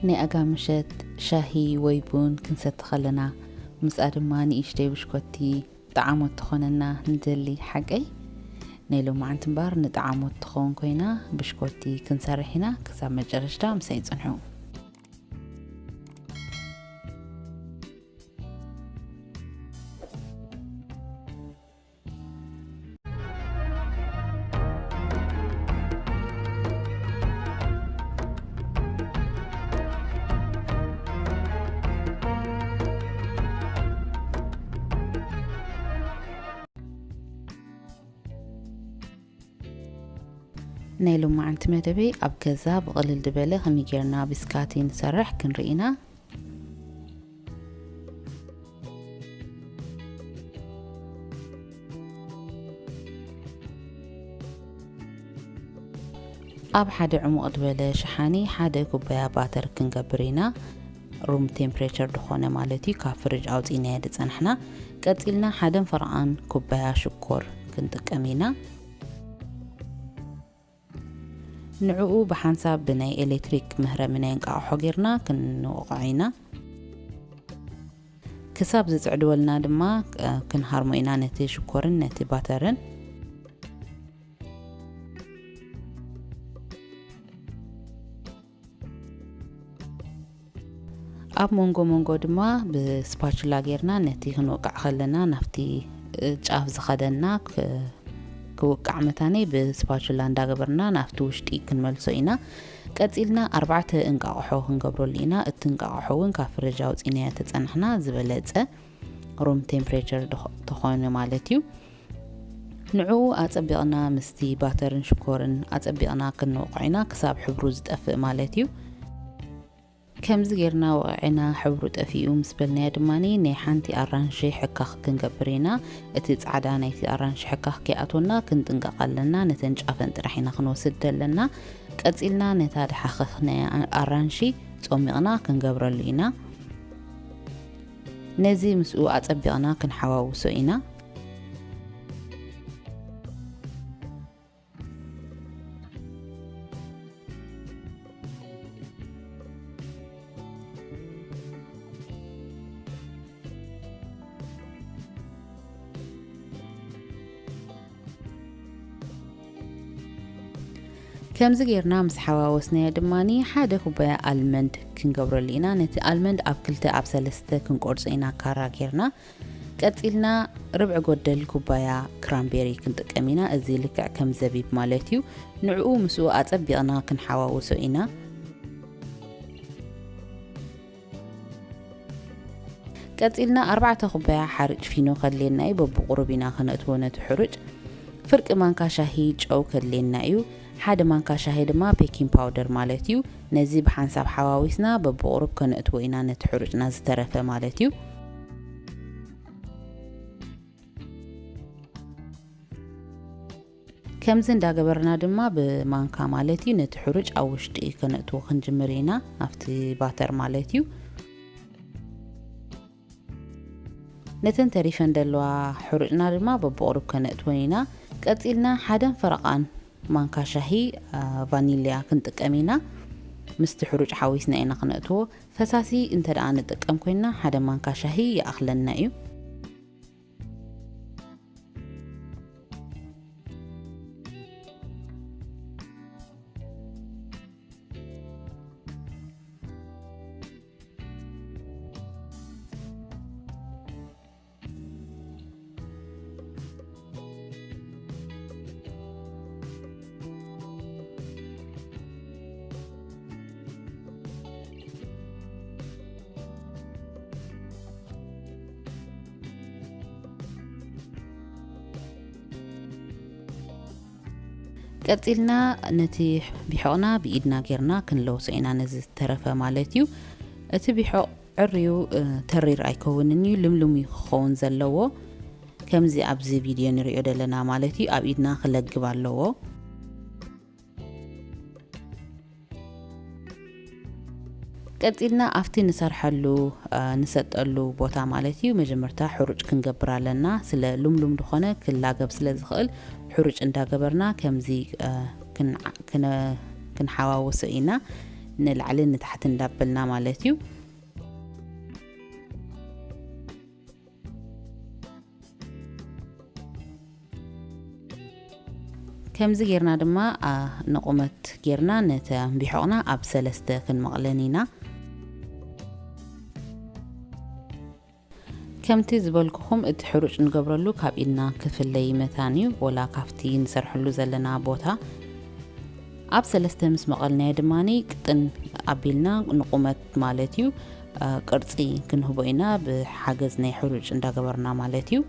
ናይ ኣጋ ምሸት ሻሂ ወይ ቡን ክንሰቲ ከለና፣ ምስኣ ድማ ንእሽተይ ብሽኮቲ ጠዓሞት ትኾነና ንደሊ። ሓቀይ ናይ ሎማዓንቲ እምበር ንጠዓሞት ትኸውን ኮይና፣ ብሽኮቲ ክንሰርሕ ኢና። ክሳብ መጨረሽታ ምሳይ ጽንሑ። ናይ ሎማዓንቲ መደበይ ኣብ ገዛ ብቕልል ዝበለ ከመይ ጌርና ብስካቲ ንሰርሕ ክንርኢ ኢና። ኣብ ሓደ ዕሙቕ ዝበለ ሸሓኒ ሓደ ኩባያ ባተር ክንገብር ኢና። ሩም ቴምፕሬቸር ዝኾነ ማለት እዩ፣ ካብ ፍርጅ ኣውፂእናዮ ዝፀናሕና። ቀፂልና ሓደን ፈረቓን ኩባያ ሽኮር ክንጥቀም ኢና። ንዕኡ ብሓንሳብ ብናይ ኤሌክትሪክ መህረሚ ናይ እንቃቕሖ ጌርና ክንወቕዖ ኢና። ክሳብ ዝጽዕድወልና ድማ፣ እ፣ ክንሃርሞ ኢና ነቲ ሽኮርን ነቲ ባተርን። ኣብ መንጎ መንጎ ድማ ብስፓቹላ ጌርና ነቲ ክንወቅዕ ከለና ናብቲ፣ እ፣ ጫፍ ዝኸደና ክ-፣ ክውቃዕ መታነይ ብስፓቹላ እንዳገበርና ናብቲ ውሽጢ ክንመልሶ ኢና። ቀጺልና ኣርባዕተ እንቃቕሖ ክንገብረሉ ኢና። እቲ እንቃቕሖ እውን ካብ ፍርጅ ኣውጺእናዮ ተጸናሕና ዝበለጸ ሩም ቴምፕሬቸር ድኾ-፣ ተኾነ ማለት እዩ። ንዕኡ ኣጸቢቕና ምስቲ ባተርን ሽኮርን ኣጸቢቕና ክንወቕዖ ኢና ክሳብ ሕብሩ ዝጠፍእ ማለት እዩ። ከምዚ ጌርና ወቒዕና ሕብሩ ጠፊኡ ምስ በልናዮ ድማኒ ናይ ሓንቲ ኣራንሺ ሕካኽ ክንገብር ኢና። እቲ ጻዕዳ ናይቲ ኣራንሺ ሕካኽ ከይኣትወና ክንጥንቀቕ ኣለና። ነተን ጫፈን ጥራሕ ኢና ክንወስድ ዘለና። ቀጺልና ነታ ድሓኸኽናያ ኣራንሺ ጾሚቕና ክንገብረሉ ኢና። ነዚ ምስኡ ኣጸቢቕና ክንሓዋውሶ ኢና። ከምዚ ጌርና ምስ ሓዋወስናዮ ድማኒ ሓደ ኩባያ ኣልመንድ ክንገብረሉ ኢና። ነቲ ኣልመንድ ኣብ ክልተ ኣብ ሰለስተ ክንቆርጾ ኢና ካራ ጌርና። ቀጺልና ርብዒ ጎደል ኩባያ ክራምቤሪ ክንጥቀም ኢና። እዚ ልክዕ ከም ዘቢብ ማለት እዩ። ንዕኡ ምስኡ ኣጸቢቕና ክንሓዋውሶ ኢና። ቀጺልና ኣርባዕተ ኩባያ ሓርጭ ፊኖ ከድልየና እዩ። በብቑሩብ ኢና ከነእትዎ ነቲ ሕሩጭ። ፍርቂ ማንካ ሻሂ ጨው ከድልየና እዩ። ሓደ ማንካ ሻሂ ድማ ቤኪንግ ፓውደር ማለት እዩ። ነዚ ብሓንሳብ ሓዋዊስና በብቑሩብ ከነእትዎ ኢና ነቲ ሕሩጭና ዝተረፈ ማለት እዩ። ከምዚ እንዳገበርና ድማ ብማንካ ማለት እዩ ነቲ ሕሩጭ ኣብ ውሽጢ ከነእትዎ ክንጅምር ኢና፣ ኣብቲ ባተር ማለት እዩ። ነተን ተሪፈን ዘለዋ ሕሩጭና ድማ በብቑሩብ ከነእትወን ኢና። ቀጺልና ሓደን ፈረቓን ማንካ ሻሂ፣ አ፣ ቫኒልያ ክንጥቀም ኢና። ምስቲ ሕሩጭ ሓዊስና ኢና ክነእትዎ። ፈሳሲ እንተ ደኣ ንጥቀም ኮይንና ሓደ ማንካ ሻሂ ይኣኽለና እዩ። ቀጺልና ነቲ ቢሖቕና ብኢድና ጌርና ክንለውሶ ኢና፣ ነዚ ዝተረፈ ማለት እዩ። እቲ ቢሖቕ ዕርዩ፣ እ፣ ተሪር ኣይከውንን እዩ፣ ልምሉም እዩ ክኸውን ዘለዎ። ከምዚ ኣብዚ ቪድዮ ንሪኦ ዘለና ማለት እዩ፣ ኣብ ኢድና ክለግብ ኣለዎ። ቀጺልና ኣብቲ ንሰርሐሉ፣ እ፣ ንሰጠሉ ቦታ ማለት እዩ፣ መጀመርታ ሕሩጭ ክንገብር ኣለና። ስለ ልምሉም ዝኾነ ክላገብ ስለ ዝኽእል፣ ሕሩጭ እንዳገበርና ከምዚ፣ እ፣ ክንዓ-፣ ክነ-፣ ክንሓዋውሶ ኢና። ንላዕልን ንታሕትን እንዳበልና ማለት እዩ። ከምዚ ጌርና ድማ፣ አ፣ ንቑመት ጌርና ነቲ ቢሖቕና ኣብ ሰለስተ ክንመቕለን ኢና። ከምቲ ዝበልኩኹም፣ እቲ ሕሩጭ ንገብረሉ ካብ ኢድና ክፍለይ መታን እዩ፣ ወላ ካብቲ ንሰርሐሉ ዘለና ቦታ። ኣብ ሰለስተ ምስ መቐልናዮ ድማኒ ቅጥን ኣቢልና ንቑመት ማለት እዩ፣ አ፣ ቅርጺ ክንህቦ ኢና፣ ብሓገዝ ናይ ሕሩጭ እንዳገበርና ማለት እዩ።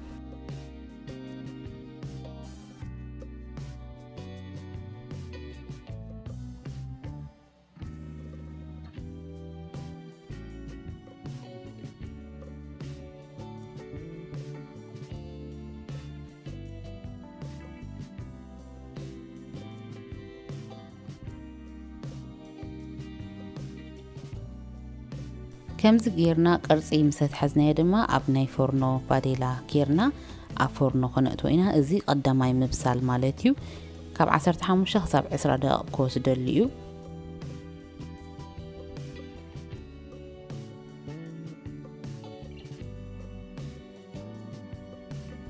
ከምዚ ጌርና ቅርጺ ምስ ኣትሓዝናዮ ድማ ኣብ ናይ ፎርኖ ባዴላ ጌርና ኣብ ፎርኖ ከነእትዎ ኢና። እዚ ቀዳማይ ምብሳል ማለት እዩ። ካብ ዓሰርተ ሓሙሽተ ክሳብ ዕስራ ደቂቕ ክወስደሉ እዩ።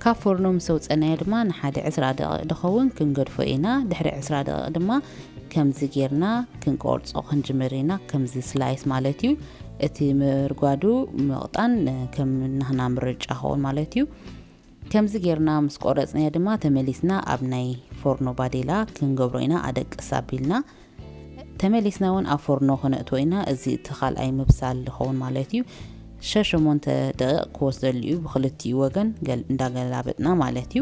ካብ ፎርኖ ምስ ኣውጸናዮ ድማ ንሓደ ዕስራ ደቂቕ ዝኸውን ክንገድፎ ኢና። ድሕሪ ዕስራ ደቂቕ ድማ ከምዚ ጌርና ክንቆርጾ ክንጅምር ኢና፣ ከምዚ ስላይስ ማለት እዩ። እቲ ምርጓዱ ምቕጣን ከም ናህና ምርጫ ክኸውን ማለት እዩ። ከምዚ ጌርና ምስ ቆረጽናዮ ድማ ተመሊስና ኣብ ናይ ፎርኖ ባዴላ ክንገብሮ ኢና፣ ኣደቅስ ኣቢልና። ተመሊስና እውን ኣብ ፎርኖ ክነእትዎ ኢና። እዚ እቲ ካልኣይ ምብሳል ዝኸውን ማለት እዩ። ሸሞንተ ደቂቕ ክወስደሉ እዩ፣ ብክልቲኡ ወገን ገል-፣ እንዳገላበጥና ማለት እዩ።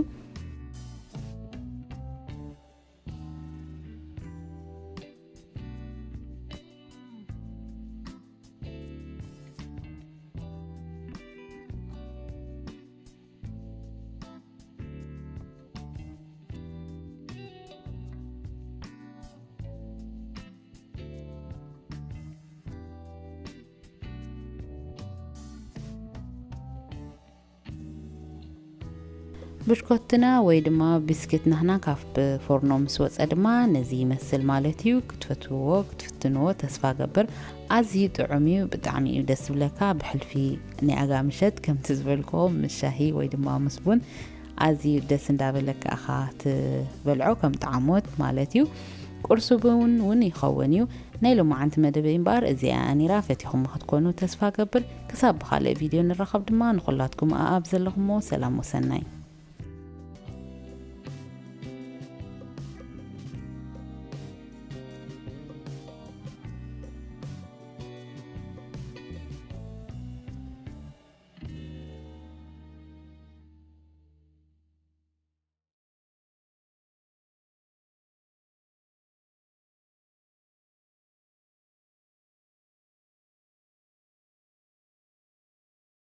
ብሽኮትና ወይ ድማ ቢስኪት ናህና ካብ ፎርኖ ምስ ወጸ ድማ ነዚ ይመስል ማለት እዩ። ክትፈትውዎ፣ ክትፍትንዎ ተስፋ ገብር። ኣዝዩ ጥዑም እዩ፣ ብጣዕሚ እዩ ደስ ዝብለካ። ብሕልፊ ናይ ኣጋ ምሸት ከምቲ ዝበልክዎ ምስ ሻሂ ወይ ድማ ምስ ቡን ኣዝዩ ደስ እንዳበለካ ኢኻ ትበልዖ፣ ከም ጣዕሞት ማለት እዩ። ቁርሲ ቡን እውን ይኸውን እዩ። ናይ ሎማዓንቲ መደበይ እምበኣር እዚኣ እያ ነይራ። ፈቲኹም ክትኮኑ ተስፋ ገብር። ክሳብ ብኻልእ ቪድዮ ንራኸብ ድማ ንኹላትኩም ኣኣብ ዘለኹሞ ሰላም ወሰናይ።